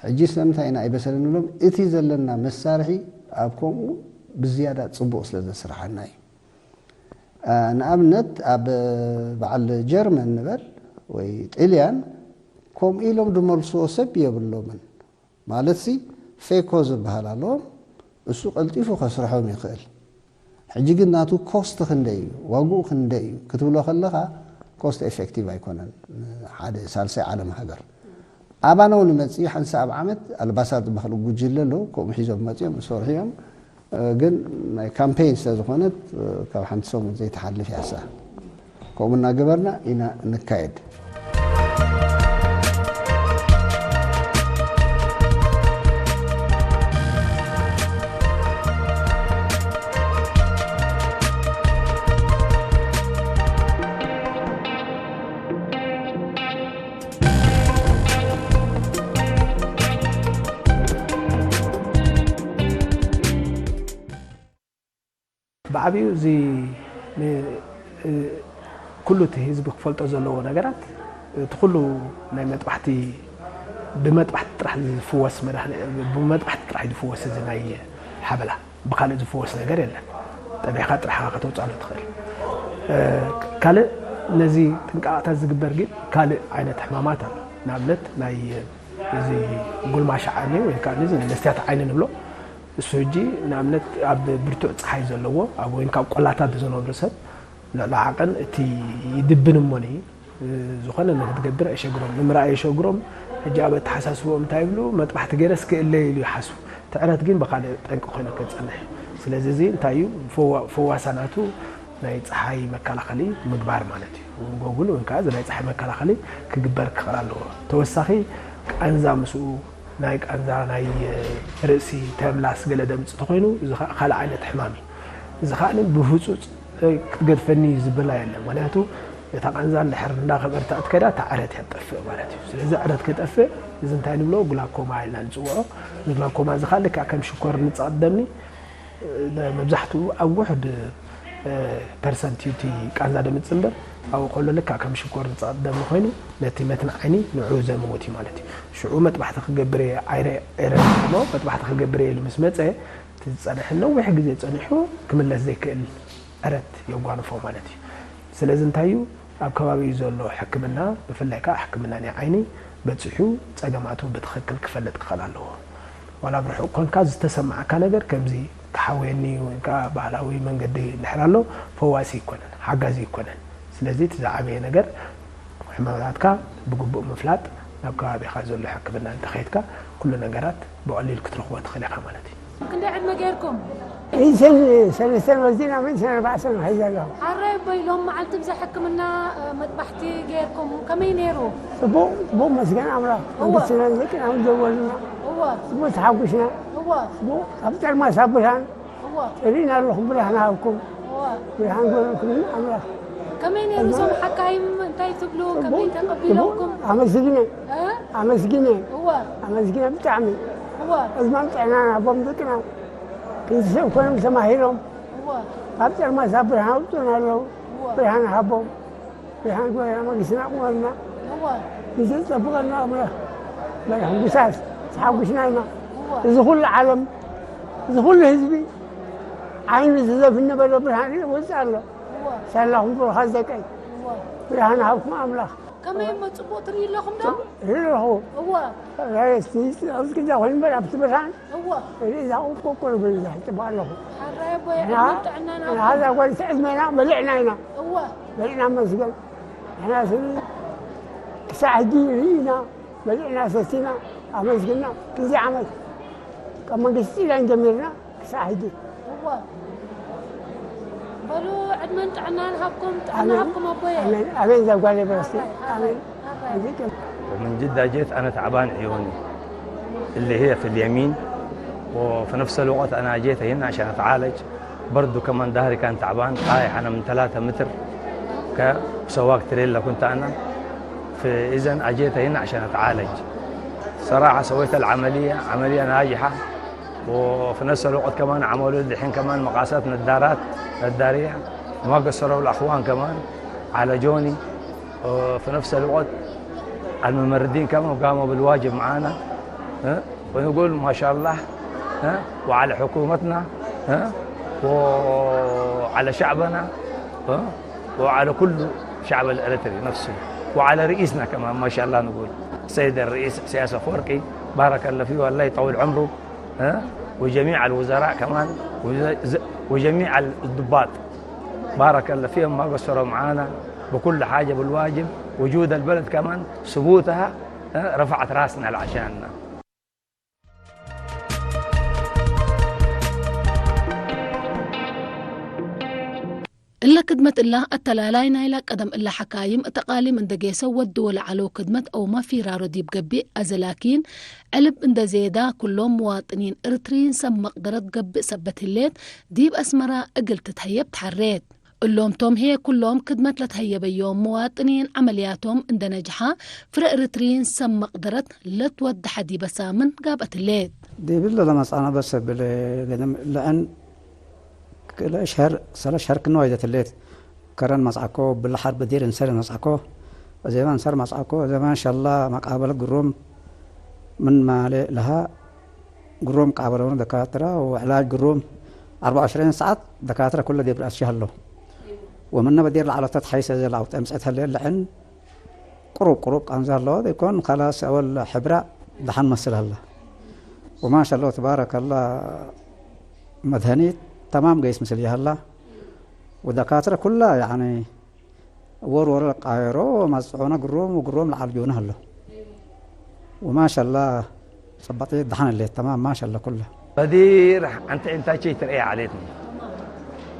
ሕጂ ስለምንታይ ኢና ኣይበሰለን ንብሎም? እቲ ዘለና መሳርሒ ኣብ ከምኡ ብዝያዳ ፅቡቕ ስለ ዘስርሓና እዩ። ንኣብነት ኣብ በዓል ጀርመን ንበል ወይ ጥልያን ከምኡ ኢሎም ዝመልስዎ ሰብ የብሎምን። ማለት ሲ ፌኮ ዝበሃል ኣለዎም፣ እሱ ቀልጢፉ ከስርሖም ይኽእል። ሕጂ ግን ናቱ ኮስት ክንደይ እዩ፣ ዋግኡ ክንደይ እዩ ክትብሎ ከለኻ ኮስት ኤፌክቲቭ ኣይኮነን። ሓደ ሳልሳይ ዓለም ሃገር ኣባና እውን ይመፅእ እዩ። ሓንሳእ ኣብ ዓመት ኣልባሳት ዝበሃሉ ጉጅለ ኣለዉ፣ ከምኡ ሒዞም መፅኦም ይሰርሑ እዮም። ግን ናይ ካምፔይን ስለ ዝኾነት ካብ ሓንቲ ሰሙን ዘይትሓልፍ እያ እሳ። ከምኡ እናገበርና ኢና ንካየድ። ብዓብዩ እዚ ኩሉ እቲ ህዝቢ ክፈልጦ ዘለዎ ነገራት እቲ ኩሉ ናይ መጥባሕቲ ብመጥባሕቲ ጥራሕ ዝፍወስ መድሃኒ ብመጥባሕቲ ጥራሕ ዝፍወስ እዚ ናይ ሓበላ ብካልእ ዝፍወስ ነገር የለን። ጠቢሕካ ጥራሕ ኢኻ ከተውፅኣሉ ትኽእል። ካልእ ነዚ ጥንቃቐታት ዝግበር ግን ካልእ ዓይነት ሕማማት ኣሎ። ንኣብነት ናይ እዚ ጉልማሻ ዓይኒ ወይ ከዓ እዚ መስትያት ዓይኒ ንብሎ እሱ ሕጂ ንኣብነት ኣብ ብርቱዕ ፀሓይ ዘለዎ ኣብ ወይን ካብ ቆላታት ዝነብሩ ሰብ ልዕሊ ዓቐን እቲ ይድብን እሞኒ ዝኾነ ንክትገብር ኣየሸግሮም ንምርኣይ የሸግሮም። ሕጂ ኣብ ኣተሓሳስቦም እንታይ ይብሉ መጥባሕቲ ገይረስ ክእለ ኢሉ ይሓስቡ። ትዕረት ግን ብካልእ ጠንቂ ኮይኑ ክፀንሕ እዩ። ስለዚ እዚ እንታይ እዩ ፈዋሳ ናቱ ናይ ፀሓይ መከላኸሊ ምግባር ማለት እዩ። ጎጉል ወይ ከዓ ናይ ፀሓይ መከላኸሊ ክግበር ክኽእል ኣለዎ። ተወሳኺ ቃንዛ ምስኡ ናይ ቃንዛ ናይ ርእሲ ተምላስ ገለ ደምፂ ተኮይኑ እዚ ከዓ ካልእ ዓይነት ሕማም እዩ። እዚ ከዓ ብህፁፅ ክትገድፈኒ ዝብላ የለን። ምክንያቱ እታ ቃንዛ እንድሕር እንዳኸበርታ እትከዳ እታ ዕረት እያ ትጠፍእ ማለት እዩ። ስለዚ ዕረት ክጠፍእ እዚ እንታይ ንብሎ ግላኮማ ኢልና ንፅውዖ። እዚ ግላኮማ እዚ ከዓ ልክዕ ከም ሽኮር ንፃቕ ደምኒ መብዛሕትኡ ኣብ ውሕድ ፐርሰንት እዩ እቲ ቃንዛ ደምፅእ እምበር ኣብኡ ከሎ ልክዕ ከም ሽኮር ንፃቕ ደምኒ ኮይኑ ነቲ መትኒ ዓይኒ ንዑ ዘምውት እዩ ማለት እዩ። ሽዑ መጥባሕቲ ክገብር እየ ዓይረ ኤረ እሞ መጥባሕቲ ክገብር እየ ኢሉ ምስ መፀ እቲ ዝፀንሐ ነዊሕ ግዜ ፀኒሑ ክምለስ ዘይክእል ዕረት የጓንፎ ማለት እዩ። ስለዚ እንታይ እዩ ኣብ ከባቢኡ ዘሎ ሕክምና ብፍላይ ከዓ ሕክምና ናይ ዓይኒ በፂሑ ፀገማቱ ብትኽክል ክፈልጥ ክኽእል ኣለዎ። ዋላ ኣብ ርሑቕ ኮንካ ዝተሰማዓካ ነገር ከምዚ ክሓውየኒ ወይ ከዓ ባህላዊ መንገዲ እንድሕር ኣሎ፣ ፈዋሲ ይኮነን፣ ሓጋዚ ይኮነን። ስለዚ እቲ ዝዓበየ ነገር ሕማማትካ ብግቡእ ምፍላጥ፣ ናብ ከባቢኻ ዘሎ ሕክምና እንተኸይድካ ኩሉ ነገራት ብቐሊል ክትረኽቦ ትኽእል ኢኻ ማለት እዩ። ክንደይ ዕድመ ገይርኩም? ኢሰን ሰለስተን ወዚና፣ ምን ሰነ ኣርባዕተን ኸይዘለኹ። ሓራይ ኣቦይ፣ ሎም መዓልቲ ብዘይ ሕክምና፣ እ፣ መጥባሕቲ ገይርኩም፣ ከመይ ነይሩ? ጽቡቕ፣ ጽቡቕ መስገን ኣምላኽ። እወ። መንግስትና ደቅና እውን ዘወሉና። እወ። ጽቡቕ ተሓጒስና። እወ። ጽቡቕ፣ ካብ ጸልማት ኣብ ብርሃን እወ። ጥሪና ኣለኹም፣ ብርሃን ሃብኩም። እወ። ብርሃን ጎንኩም ኣምላኽ። ከመይ ነይሩ? እዞም ሓካይም እንታይ ትብሉ? ጽቡቕ፣ ከመይ ጽቡቕ። ተቐቢሎምኩም? ኣመስግነ። እ? ኣመስግነ። እወ። ኣመስግነ ብጣዕሚ። እወ። ዕድመን ጥዕናን ሃቦም ደቅና። ክንዲ ሰብ ኮይኖም ተማሂሮም። እወ። ካብ ጸልማት ኣብ ብርሃን ኣውጽኡና ኣለዉ። እወ። ብርሃን ሃቦም። ብርሃን ጎይና መንግስትና ኣቑመልና። እወ። ግዜ ዝጠብቐና ኣምላኽ። በል ሕጉሳት ተሓጒስና ኢና። እወ። እዚ ኩሉ ዓለም፣ እዚ ኩሉ ህዝቢ ዓይኑ ዝዘፍን ነበረ ብርሃን ይወፅእ ኣሎ። እወ። ሳላኹም ብሩኻት ደቀይ። እወ። ብርሃን ሃብኩም ኣምላኽ። ከመይ እሞ ጽቡቕ ትርኢ ኣለኹም ዶ? ርኢኹ። እወ። ራየስ ኣብዚ ግዜ ኮይኑ እምበር ኣብቲ ብርሃን እወ። ርኢዛ ቁቁር ብርዛ ይጥባ ኣለኹ። ሓራይ ኣቦይ፣ ንዓ-፣ ዕድመን ጥዕናን ንዓ ሃብኩም። እዛ ጓል ዕድመና በሊዕና ኢና። እወ። በሊዕና መስገን። ንሕና ስኒ ክሳዕ ሕጂ ርኢና፣ በሊዕና ሰቲና፣ ኣመስግና። ክንዚ ዓመት ካብ መንግስቲ ኢላን ጀሚርና ክሳዕ ሕጂ። እወ። በሉ ዕድመን ጥዕናን ሃብኩም፣ ጥዕና ኣሜን። ሃብኩም ኣቦየ። ኣሜን። ኣሜን። እዛ ጓል በረስቲ። ኣሜን። ኣሜን። ኣሜን። ኣሜን። من جدة جيت أنا تعبان عيوني اللي هي في اليمين، وفي نفس الوقت أنا جيت هنا عشان أتعالج. برضو كمان ظهري كان تعبان، طايح أنا من ثلاثة متر، ك-، سواق تريلا كنت أنا. فإذا أجيت هنا عشان أتعالج. صراحة سويت العملية، عملية ناجحة، وفي نفس الوقت كمان عملوا لي دحين كمان مقاسات نظارات، نظارية، وما قصروا الأخوان كمان عالجوني. وفي نفس الوقت الممرضين كمان قاموا بالواجب معانا، ها؟ ونقول ما شاء الله، ها؟ وعلى حكومتنا، ها؟ وعلى شعبنا، ها؟ وعلى كل شعب الإريتري نفسه، وعلى رئيسنا كمان ما شاء الله نقول السيد الرئيس إسياس أفورقي، بارك الله فيه والله يطول عمره، ها؟ وجميع الوزراء كمان، وز-، ز-، وجميع الضباط، بارك الله فيهم، ما قصروا معانا بكل حاجة بالواجب. وجود البلد كمان، ثبوتها، ها؟ رفعت راسنا العشاننا. እለ ክድመት እላ ኣተላላይ ናይላ ቀደም እላ ሓካይም እተ ቃሊም እንደ ጌሰ ወዲ ወለዓሎ ክድመት ኦማ ፊራሮ ዲብ ገቢእ ኣዘላኪን ዕልብ እንደ ዜዳ ኩሎም መዋጥኒን እርትሪን ሰብ መቅደረት ገብእ ሰበት ህሌት ዲብ ኣስመራ እግል ትትሀየብ ተሓሬት። እሎም ቶም ሄ ኩሎም ክድመት ለትሀየበዮም መዋጥኒን ዐመልያቶም እንደ ነጅሓ ፍረ እርትሪን ሰብ መቅደረት ለትወድሐ ዲበ ሳምን ጋብአት ህሌት። ዲብለ ለመጽአና በስ እብል ገደም ለዐን ክልኤ ሸህር፣ ሰለስ ሸህር ክንዋይደት ህሌት። ከረን መጽአኮ፣ ብለ ሐር በዲር እንሰር መጽአኮ፣ እዜማ እንሰር መጽአኮ፣ እዜማ እንሻላ መቃበለ ግሩም ምን ማሌ ለሃ ግሩም ቃበለውን ደካትራ ወዕላጅ ግሩም አርባ ወዕሽሪን ሰዓት ደካትራ ኩለ ዲብ ራእሲ ሃሎ። ወምነ በዲር ለዓለተት ሐይሰ ዘ ለአውጠ ምጽአት ህሌት ለዐን ቁሩብ ቁሩብ ቃንዛ ኣለዎ ዘይኮን፣ ከላስ ኣወል ሕብራ ደሓን መስል ኣላ። ወማሻ ኣላህ ተባረከ ኣላህ መድሃኒት ተማም ገይስ ምስል ይሃላ። ወደካትረ ኩላ ያኒ ወር ወር ቃየሮ ማጽዖና ግሮም ወግሮም ለዓል ጆና ኣሎ። ወማሻ ኣላህ ጸባጢ ደሓን ኣለ ተማም ማሻ ኣላህ ኩላ። በዲር ኣንቲ እንታይ ቸይ ትርእያ ዓሌትኒ።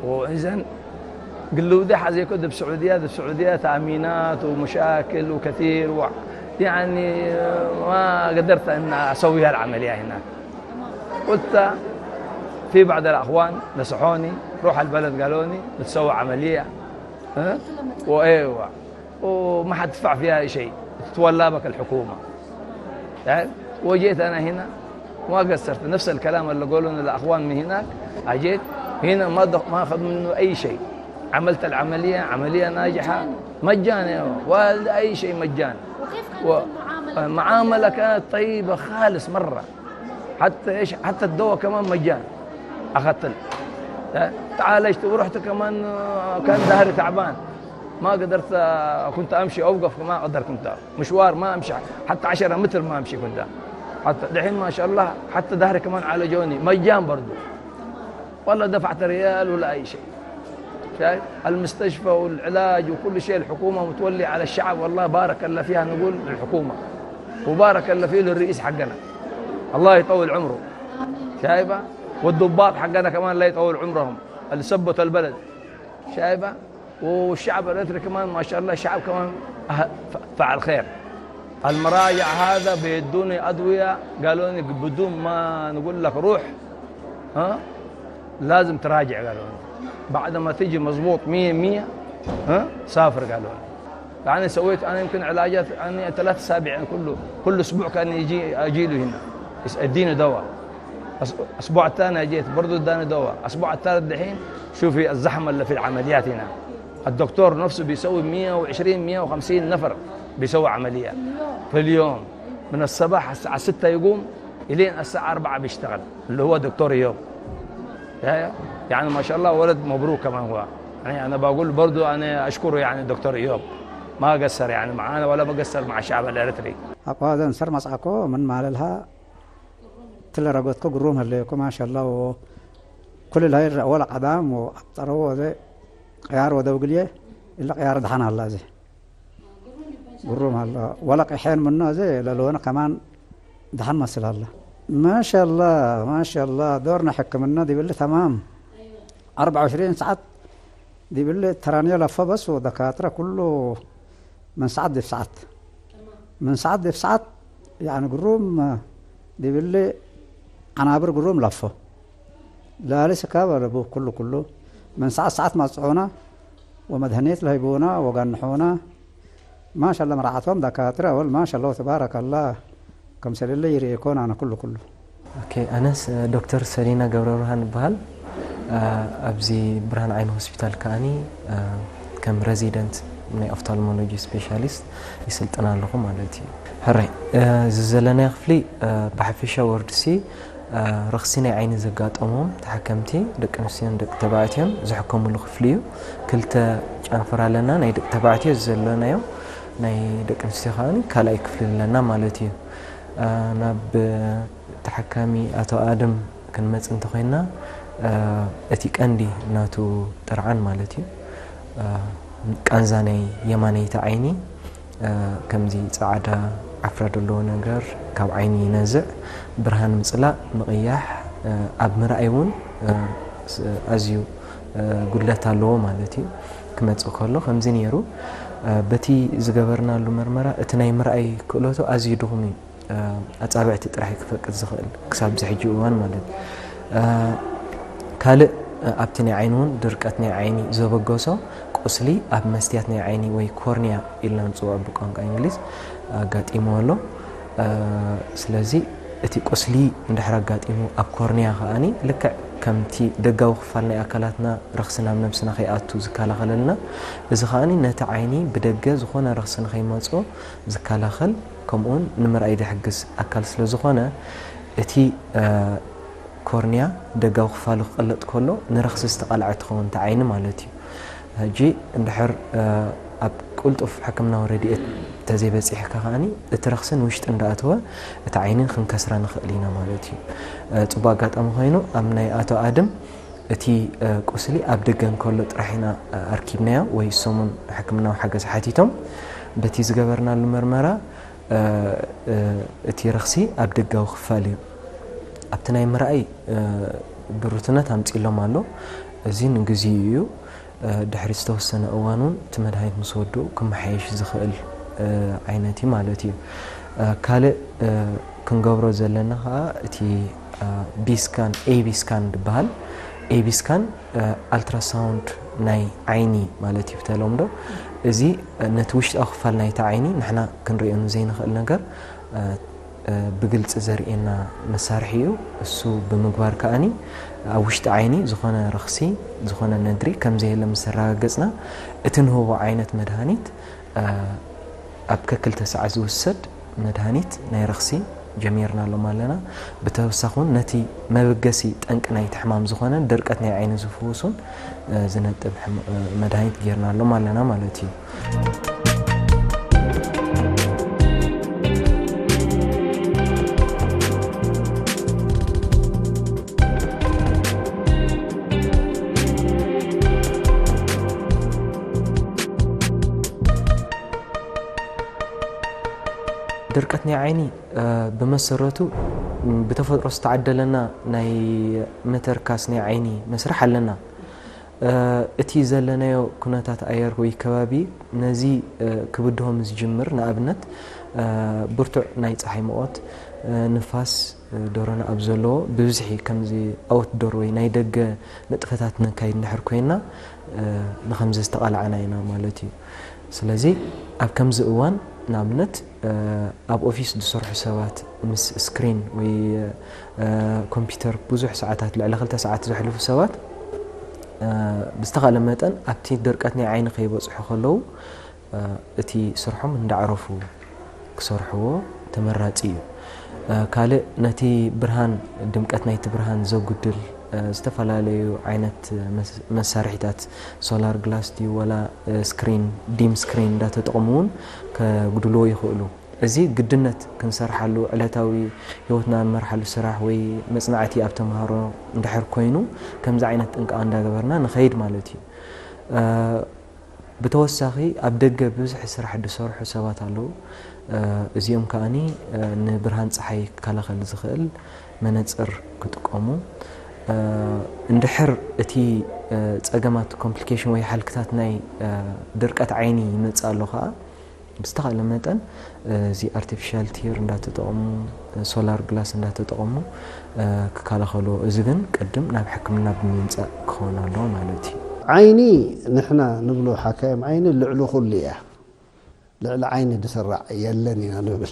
ወእዘን ግልውዲ ሓዘይኮ ድብ ስዑድያ፣ ድብ ስዑድያ ተኣሚናት ወመሻክል ወከቲር ወ-፣ ያኒ ማ ገደርተ እና ኣሰውያ ልዓመልያ ሂና። ቁልተ ፊ ባዕድ ልኣኽዋን ነስሖኒ፣ ሩሕ ኣልበለድ ጋሎኒ፣ ብትሰው ዓመልያ። እ? ወኤዋ። وما حتدفع فيها شيء، تتولى بك الحكومة. يعني، وجيت أنا هنا، ما قصرت، نفس الكلام اللي قولون الأخوان من هناك، أجيت هنا ما دخ-، ما أخذ منه أي شيء. عملت العملية، عملية ناجحة، مجان، يا والد، أي شيء مجان. وكيف كانت و-، المعاملة؟ المعاملة كانت طيبة خالص مرة. حتى إيش، حتى الدواء كمان مجان. أخذت ال-، تعالجت ورحت كمان، آه، كان ظهري تعبان. ما قدرت، آه، كنت أمشي أوقف، ما قدرت كنت. مشوار ما أمشي، حتى عشرة متر ما أمشي كنت. حتى دحين ما شاء الله، حتى ظهري كمان عالجوني، مجان برضو. ولا دفعت ريال ولا أي شيء. شايف؟ المستشفى والعلاج وكل شيء الحكومة متولي على الشعب، والله بارك الله فيها، نقول للحكومة، وبارك الله فيه للرئيس حقنا، الله يطول عمره. شايفة؟ والضباط حقنا كمان لا يطول عمرهم، اللي ثبتوا البلد. شايفة؟ والشعب الإريتري كمان ما شاء الله شعب كمان أه-، ف-، فعل خير. المراجع هذا بيدوني أدوية، قالوا لي: "بدون ما نقول لك روح، ها، لازم تراجع"، قالوا لي. "بعد ما تيجي مظبوط مية مية، ها، سافر"، قالوا لي. يعني سويت أنا يمكن علاجات، يعني ثلاث أسابيع، يعني كله، كل أسبوع كان يجي، أجي له هنا، يس-، يديني دواء. أس-، الأسبوع الثاني جيت برضو اداني دواء. الأسبوع الثالث دحين شوفي الزحمة اللي في العمليات هنا. الدكتور نفسه بيسوي مية وعشرين، مية وخمسين نفر بيسوي عملية في اليوم. من الصباح الساعة ستة يقوم إلين الساعة أربعة بيشتغل، اللي هو دكتور إيوب. يا-، يعني ما شاء الله ولد مبروك كمان هو. يعني أنا بقول برضو أنا أشكره يعني دكتور إيوب. ما قصر يعني معانا ولا ما قصر مع الشعب الإريتري. ኣቋዘን ሰር መጻእኮ ምን ማለልሃ ትለ ረጎትኮ ግሩም ህለየኮ ማሻላ ወ-፣ ኩሉ ላይ ረእ ወለ ቀዳም ወ-፣ ኣጠረዎ ወዘ ቀያር ወደው ግልየ እለ ቀያር ደሓን ኣላ እዚ ግሩም ኣላ። ወለ ቀሐን ምኖ እዚ ለለወነ ከማን ደሓን መስል ኣላ። ማሻላ ማሻላ ዶርና ሕክምና ዲብሊ ተማም ኣርባ ወዕሽሪን ሰዓት ዲብሊ ተራንዮ ለፈ በስ ወደካትረ ኩሉ ምን ሰዓት ዲብ ሰዓት ምን ሰዓት ዲብ ሰዓት ያኒ ግሩም ዲብሊ ዓናብር ግሩም ለፎ ላሊ ስካብ ኣለቡ ኩሉ ኩሉ ምን ሰዓት ሰዓት ማጽዑና ወመድሃኒት ለህይቡና ወጋንሑና ማሻላ መርዓቶም ደካትረ ወል ማሻላ ተባረከላ ከምሰልለ ይርእየኮን ኣነ ኩሉ ኩሉ። ኦኬ፣ ኣነስ ዶክተር ሰሊና ገብረብርሃን እበሃል። ኣብዚ ብርሃን ዓይኒ ሆስፒታል ከኣኒ ከም ሬዚደንት ናይ ኦፍታልሞሎጂ ስፔሻሊስት ይስልጥን ኣለኹ ማለት እዩ። ሕራይ፣ እዚ ዘለናዮ ክፍሊ ብሓፈሻ ወርድሲ ረኽሲ ናይ ዓይኒ ዘጋጠሞም ተሓከምቲ ደቂ ኣንስትዮን ደቂ ተባዕትዮን ዝሕከሙሉ ክፍሊ እዩ። ክልተ ጨንፈር ኣለና፣ ናይ ደቂ ተባዕትዮ ዘለናዮ፣ ናይ ደቂ ኣንስትዮ ከኣ ካልኣይ ክፍሊ ኣለና ማለት እዩ። ናብ ተሓካሚ ኣቶ ኣድም ክንመጽእ እንተኾይንና፣ እቲ ቀንዲ ናቱ ጥርዓን ማለት እዩ። ቃንዛ ናይ የማነይቲ ዓይኒ፣ ከምዚ ጻዕዳ ዓፍራ ዘለዎ ነገር ካብ ዓይኒ ይነዝዕ፣ ብርሃን ምጽላእ፣ ምቕያሕ፣ ኣብ ምርኣይ እውን ኣዝዩ ጉድለት ኣለዎ ማለት እዩ። ክመጽእ ከሎ ከምዚ ነይሩ። በቲ ዝገበርናሉ መርመራ እቲ ናይ ምርኣይ ክእለቱ ኣዝዩ ድኹም እዩ። ኣጻብዕቲ ጥራሕ እዩ ክፈቅድ ዝኽእል ክሳብ እዚ ሕጂ እዋን ማለት እዩ። ካልእ ኣብቲ ናይ ዓይኒ እውን ድርቀት ናይ ዓይኒ ዘበገሶ ቁስሊ ኣብ መስትያት ናይ ዓይኒ ወይ ኮርንያ ኢልና ንጽውዖ ብቋንቋ እንግሊዝ ኣጋጢምዎ ኣሎ። ስለዚ እቲ ቁስሊ እንድሕር ኣጋጢሙ ኣብ ኮርንያ ከኣኒ ልክዕ ከምቲ ደጋዊ ክፋል ናይ ኣካላትና ረኽሲ ናብ ነብስና ከይኣቱ ዝከላኸለልና፣ እዚ ከኣኒ ነቲ ዓይኒ ብደገ ዝኾነ ረኽሲ ንኸይመጾ ዝከላኸል ከምኡውን ንምርኣይ ዝሕግዝ ኣካል ስለ ዝኾነ እቲ ኮርንያ ደጋዊ ክፋሉ ክቕለጥ ከሎ ንረኽሲ ዝተቓልዐ ትኸውን እቲ ዓይኒ ማለት እዩ። ሕጂ እንድሕር ኣብ ቅልጡፍ ሕክምናዊ ረድኤት እንተዘይበፂሕካ ከኣኒ እቲ ረኽሲ ንውሽጢ እንዳኣተወ እቲ ዓይኒ ክንከስራ ንኽእል ኢና ማለት እዩ። ፅቡቅ ኣጋጣሚ ኮይኑ ኣብ ናይ ኣቶ ኣድም እቲ ቁስሊ ኣብ ደገ እንከሎ ጥራሕ ኢና ኣርኪብናዮ ወይ ሰሙን ሕክምናዊ ሓገዝ ሓቲቶም በቲ ዝገበርናሉ መርመራ እቲ ረኽሲ ኣብ ደጋዊ ክፋል እዩ። ኣብቲ ናይ ምርኣይ ብሩትነት ኣምፂሎም ኣሎ። እዚ ንግዚኡ እዩ። ድሕሪ ዝተወሰነ እዋን እውን እቲ መድሃኒት ምስ ወድኡ ክመሓየሽ ዝኽእል ዓይነት እዩ ማለት እዩ። ካልእ ክንገብሮ ዘለና ከዓ እቲ ቢስካን ኤቢ ስካን ዝበሃል ኤቢ ስካን ኣልትራሳውንድ ናይ ዓይኒ ማለት እዩ ብተለምዶ። እዚ ነቲ ውሽጣዊ ክፋል ናይቲ ዓይኒ ንሕና ክንርእዮ ንዘይንኽእል ነገር ብግልፂ ዘርእየና መሳርሒ እዩ። እሱ ብምግባር ከኣኒ ኣብ ውሽጢ ዓይኒ ዝኾነ ረኽሲ ዝኾነ ነድሪ ከምዘየለ ምስ ኣረጋገፅና እቲ ንህቦ ዓይነት መድሃኒት ኣብ ከክልተ ሰዓት ዝውሰድ መድሃኒት ናይ ረኽሲ ጀሚርናሎም ኣለና። ብተወሳኺ እውን ነቲ መበገሲ ጠንቂ ናይቲ ሕማም ዝኾነ ድርቀት ናይ ዓይኒ ዝፍውሱን ዝነጥብ መድሃኒት ጌርናሎም ኣለና ማለት እዩ። ድርቀት ናይ ዓይኒ ብመሰረቱ ብተፈጥሮ ዝተዓደለና ናይ ምትርካስ ናይ ዓይኒ መስርሕ ኣለና። እቲ ዘለናዮ ኩነታት ኣየር ወይ ከባቢ ነዚ ክብድሆ ምስ ዝጅምር፣ ንኣብነት ብርቱዕ ናይ ፀሓይ ሙቐት፣ ንፋስ፣ ደሮና ኣብ ዘለዎ ብብዝሒ ከምዚ ኣውትዶር ወይ ናይ ደገ ንጥፈታት ነካይድ እንድሕር ኮይና ንከምዚ ዝተቓላዓና ኢና ማለት እዩ። ስለዚ ኣብ ከምዚ እዋን ንኣብነት ኣብ ኦፊስ ዝሰርሑ ሰባት ምስ ስክሪን ወይ ኮምፒውተር ብዙሕ ሰዓታት ልዕሊ ክልተ ሰዓት ዘሕልፉ ሰባት ብዝተኻለ መጠን ኣብቲ ድርቀት ናይ ዓይኒ ከይበፅሑ ከለዉ እቲ ስርሖም እንዳዕረፉ ክሰርሕዎ ተመራፂ እዩ። ካልእ ነቲ ብርሃን ድምቀት ናይቲ ብርሃን ዘጉድል ዝተፈላለዩ ዓይነት መሳርሒታት ሶላር ግላስ ድዩ ዋላ ስክሪን ዲም ስክሪን እንዳተጠቐሙ እውን ከጉድልዎ ይኽእሉ። እዚ ግድነት ክንሰርሓሉ ዕለታዊ ህይወትና ንመርሓሉ ስራሕ ወይ መፅናዕቲ ኣብ ተምሃሮ እንድሕር ኮይኑ ከምዚ ዓይነት ጥንቃቐ እንዳገበርና ንኸይድ ማለት እዩ። ብተወሳኺ ኣብ ደገ ብዙሕ ስራሕ ዝሰርሑ ሰባት ኣለዉ። እዚኦም ከኣኒ ንብርሃን ፀሓይ ክከላኸል ዝኽእል መነፅር ክጥቀሙ። እንድሕር እቲ ፀገማት ኮምፕሊኬሽን ወይ ሓልክታት ናይ ድርቀት ዓይኒ ይመፅእ ኣሎ ከዓ ብዝተኻለ መጠን እዚ ኣርቲፊሻል ቲር እንዳተጠቐሙ ሶላር ግላስ እንዳተጠቐሙ ክከላኸልዎ። እዚ ግን ቅድም ናብ ሕክምና ብምምፃእ ክኸውን ኣለዎ ማለት እዩ። ዓይኒ ንሕና ንብሎ ሓካይም ዓይኒ ልዕሊ ኩሉ እያ። ልዕሊ ዓይኒ ዝስራዕ የለን ኢና ንብል።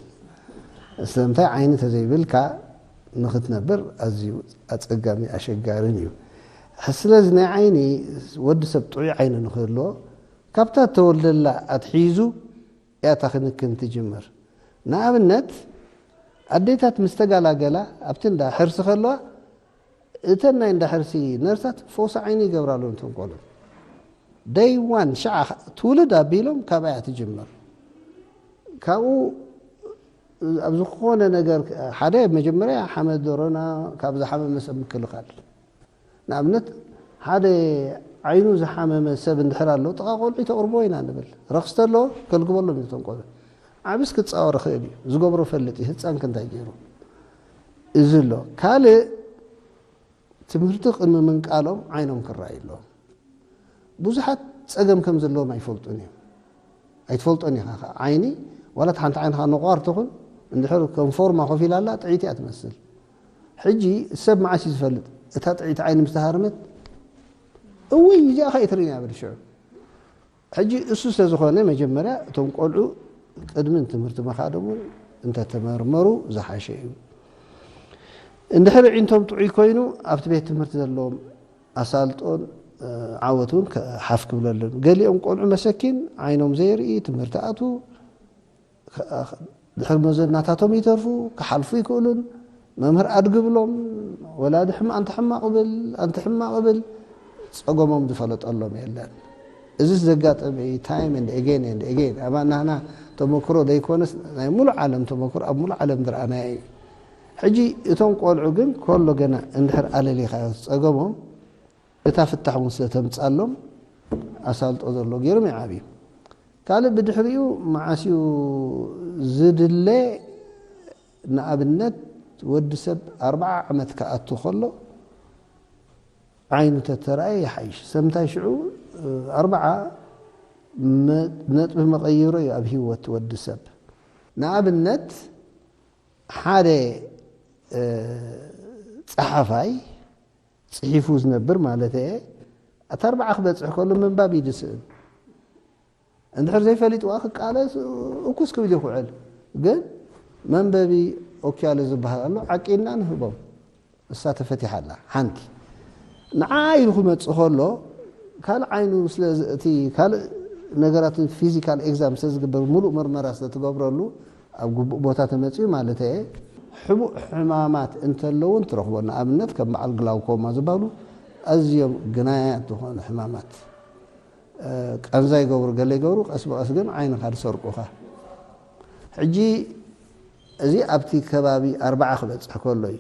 ስለምንታይ ዓይኒ ተዘይብልካ ንክትነብር ኣዝዩ ኣፀጋሚ ኣሸጋርን እዩ። ስለዚ ናይ ዓይኒ ወዲ ሰብ ጥዑይ ዓይኒ ንክህልዎ ካብታ ተወልደላ ኣትሒዙ እያ እታ ክንክን ትጅምር። ንኣብነት ኣዴታት ምስ ተጋላገላ ኣብቲ እንዳ ሕርሲ ከለዋ እተን ናይ እንዳ ሕርሲ ነርሳት ፈውሲ ዓይኒ ይገብራሉ ነቶም ቆልዑ። ደይ ዋን ሽዓ ትውልድ ኣቢሎም ካብኣ እያ ትጅምር። ካብኡ ኣብ ዝኾነ ነገር ሓደ መጀመርያ ሓመድ ደሮና ካብ ዝሓመመ ሰብ ምክልኻል። ንኣብነት ሓደ ዓይኑ ዝሓመመ ሰብ እንድሕር ኣሎ ጥቓ ቆልዑ ተቕርቦ ኢና ንብል። ረኽሲ ተሎ ከልግበሎም እዩ እቶም ቆልዑ። ዓብስ ክፃወር ይኽእል እዩ። ዝገብሮ ፈልጥ እዩ። ህፃን ክንታይ ገይሩ እዚ ኣሎ። ካልእ ትምህርቲ ቅድሚ ምንቃሎም ዓይኖም ክረኣዩ ኣለዎም። ብዙሓት ፀገም ከም ዘለዎም ኣይፈልጡን እዮም። ኣይትፈልጦን ኢኻ ከዓ ዓይኒ ዋላ ሓንቲ ዓይንኻ ነቋር ትኹን እንድሕር ከም ፎርማ ኮፍ ኢላ ኣላ ጥዒት እያ ትመስል። ሕጂ ሰብ መዓስ እዩ ዝፈልጥ እታ ጥዒት ዓይኒ ምስ ተሃርመት እውይ እዚኣ ከ ኣይትርእን እያ በል ሽዑ። ሕጂ እሱ ስለ ዝኾነ መጀመርያ እቶም ቆልዑ ቅድሚ ትምህርቲ ምኻዶም እውን እንተተመርመሩ ዝሓሸ እዩ። እንድሕር ዒንቶም ጥዑይ ኮይኑ ኣብቲ ቤት ትምህርቲ ዘለዎም ኣሳልጦን ዓወት እውን ሓፍ ክብለሎም። ገሊኦም ቆልዑ መሰኪን ዓይኖም ዘይርኢ ትምህርቲ ኣትዉ ድሕሪ መዘናታቶም ይተርፉ ክሓልፉ ይክእሉን መምህር ኣድግብሎም ወላዲ ሕማ ኣንቲ ሕማቕ ብል ኣንቲ ሕማቕ ብል ፀገሞም ዝፈለጠሎም የለን። እዚ ዘጋጠመ እዩ time and again and again ኣባ ናህና ተመክሮ ዘይኮነስ ናይ ሙሉእ ዓለም ተመክሮ ኣብ ሙሉእ ዓለም ዝረኣናዮ እዩ። ሕጂ እቶም ቆልዑ ግን ከሎ ገና እንድሕር ኣለሊኻዮ ፀገሞም እታ ፍታሕ እውን ስለተምፃሎም ኣሳልጦ ዘሎ ገይሮም ይዓብዩ። ካልእ ብድሕሪኡ መዓስ እዩ ዝድለ ንኣብነት ወዲ ሰብ ኣርብዓ ዓመት ክኣቱ ከሎ ዓይኑ ተተረኣየ ይሓይሽ ሰምንታይ ሽዑ ኣርብዓ ነጥቢ መቐይሮ እዩ ኣብ ህይወት ወዲ ሰብ ንኣብነት ሓደ ፀሓፋይ ፅሒፉ ዝነብር ማለት እየ። እቲ ኣርብዓ ክበፅሕ ከሎ ምንባብ እዩ ዝስእን። እንድሕር ዘይፈሊጥዋ ክቃለስ እኩስ ክብል ይኽዕል። ግን መንበቢ ኦኪያሎ ዝበሃል ኣሎ ዓቂንና ንህቦም። እሳ ተፈቲሓ ኣላ ሓንቲ። ንዓ ኢሉ ክመፅእ ከሎ ካልእ ዓይኑ ስለ እቲ ካልእ ነገራት ፊዚካል ኤግዛም ስለ ዝግበር ሙሉእ መርመራ ስለ ትገብረሉ ኣብ ግቡእ ቦታ ተመፅኡ ማለት እየ። ሕቡእ ሕማማት እንተለውን ትረኽቦ ንኣብነት ከም በዓል ግላውኮማ ዝበሃሉ ኣዝዮም ግናያት ዝኾኑ ሕማማት ቃንዛ ይገብሩ ገለ ይገብሩ ቀስ ብቐስ ግን ዓይንኻ ዝሰርቁኻ ሕጂ እዚ ኣብቲ ከባቢ ኣርባዓ ክበፅሕ ከሎ እዩ።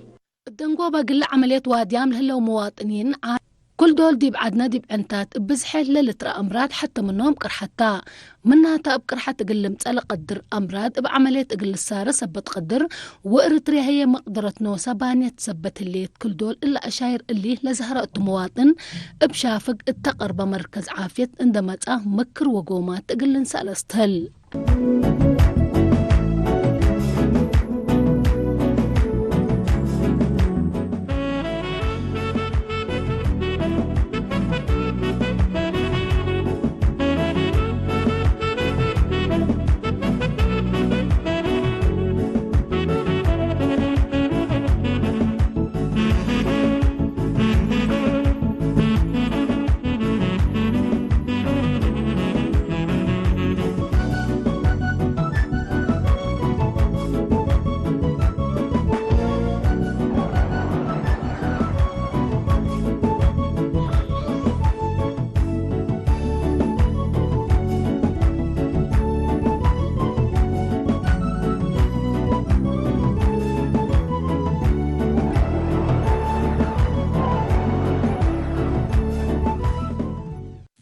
ደንጓባ ግለ ዓመልየት ዋድያም ለህለው መዋጥኒን ዓ። ኩልዶል ዲብ ዓድና ዲብ ዕንታት እብ ብዝሐ ለልትረአ ኣምራድ ሐተ ምኖም ቅርሐታ። ምናታ እብ ቅርሐት እግል ልምጸእ ለቀድር ኣምራድ እብ ዐመልየት እግል ልሳረ ሰበት ቀድር፣ ወእርትርያ ህዬ መቅደረት ኖሳ ባንየት ሰበት ህሌት። ክልዶል እለ አሻይር እሊ ለዘህረ እቱ መዋጥን እብ ሻፍግ እተ ቀርበ መርከዝ ዓፍየት እንደ መጽአ ምክር ወጎማት እግል ልንሰአል አስትህል።